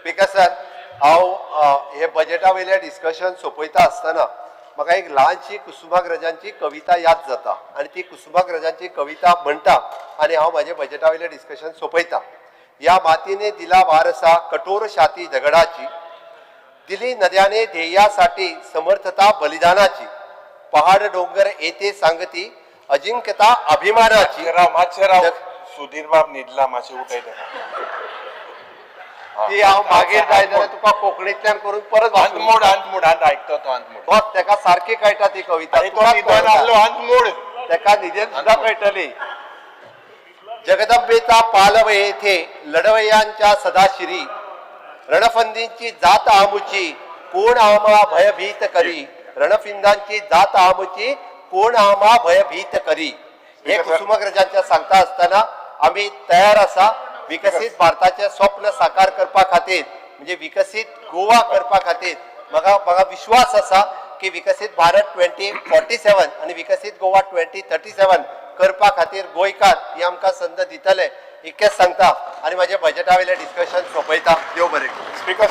Speaker sir, हांव हे बजेटा वयलें डिस्कशन सोंपयता आसतना म्हाका एक ल्हानशी कुसुमाग्रजांची कविता याद जाता आनी ती कुसुमाग्रजांची कविता म्हणटा आनी हांव म्हाजें बजेटा वयलें डिस्कशन सोंपयता. या मातीने दिला वारसा कठोर छाती दगडाची, दिली नद्याने ध्येयासाठी समर्थता बलिदानाची, पहाड डोंगर येथे सांगती अजिंक्यता अभिमानाची. राव, मातशें राव. सुधीर बाब न्हिदला, मातशें उठय तेका. ती हांव मागीर जाय जाल्यार तुका कोंकणींतल्यान करून परत वाचून अंतमूड, अंतमूड, अंत आयकतो तो अंतमूड. बस, तेका सारकी कळटा ती कविता. आनी तो तुकाच न्हिदोन कळटा. आहलो, अंतमूड. तेका न्हिदेन सुद्दां कळटली. जगदंबेचा पालव येथे लढवय्यांच्या सदाशिरी, रणफंदींची जात आमुची कोण आमा भयभीत करी, रणफिंदांची जात आमुची कोण आमा भयभीत करी. हे कुसुमाग्रजांच्या सांगता आसतना आमी तयार आसा विकसीत भारताचें स्वप्न साकार करपा खातीर, म्हणजे विकसीत गोवा करपा खातीर. म्हाका विश्वास आसा की विकसीत भारत 2047 आनी विकसीत गोवा 2037 करपा खातीर गोंयकार ही आमकां संद दितले, इतकेंच सांगता आनी म्हाजें बजेटा वयलें डिस्कशन सोंपयता. देव बरें करूं. स्पीकर.